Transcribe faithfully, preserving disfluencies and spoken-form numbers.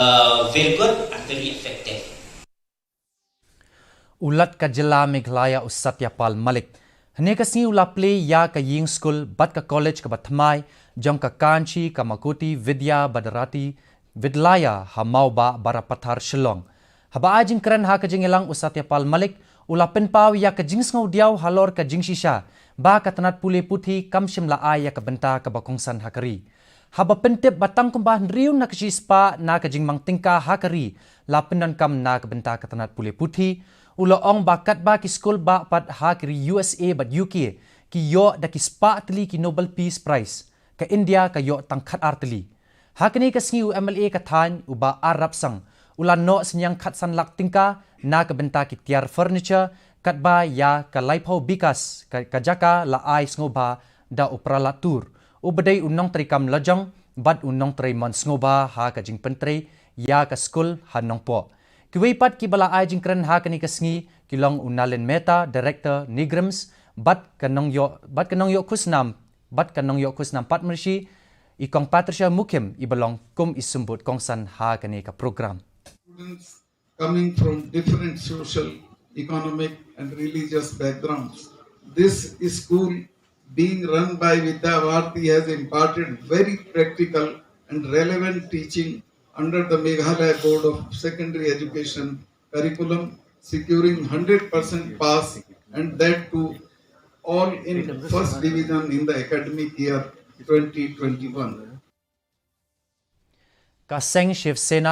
uh, very good and very effective. U Lat ka jylla Meghalaya u Satya Pal Malik hynne ka sngi u la plie ïa ka ïing skul bad ka college kaba thymmai jong ka Kanchi Kamakoti Vidya Bhadarati Vidyalaya ha Mawbah Barapathar Shillong. Haba ai jingkren ha ka jingïalang u Satya Pal Malik u la pynpaw ïa ka jingsngewdiaw halor ka jingshisha ba ka tnat pule puthi kam shym la ai ïa ka bynta kaba kongsan ha ka ri. Haba pyntip ba tang kumba hynriew na ka shispah na ka jingmang tyngka ha ka ri la pyndonkam na ka bynta ka tnat pule puthi, u la ong ba katba ki skul bah pat ha ka ri U S A bad U K ki ïoh da ki spah tylli ki Nobel Peace Prize, ka India ka ïoh tang khatar tylli. Ha kane ka sngi u M L A ka thaiñ u Bah R Rapsang u la noh synñiang khatsan lak tyngka na ka bynta ki tiar furniture katba ïa ka laiphew bikas ka, ka jaka la ai sngewbha da u Prahlad Tur, u ba dei u nongtrei kam lajong bad u nongtrei mon sngewbha ha ka jingpyntrei ïa ka skul ha Nongpoh. Kiwei pat kiba la ai jingkren ha kane ka sngi ki long u Nalin Mehta, Director, NEIGRIHMS, bad ka nongïoh, bad ka nongïoh khusnam, bad ka nongïoh khusnam Padma Shri, i Kong Patricia Mukhim, iba long kum i symbud kongsan ha kane ka program. Students coming from different social, economic and religious backgrounds. This school being run by Vidya Bharati has imparted very practical and relevant teaching under the Meghalaya Board of Secondary Education curriculum, securing hundred percent pass and that to all in first division in the academic year twenty twenty-one. Ka seng Shiv Sena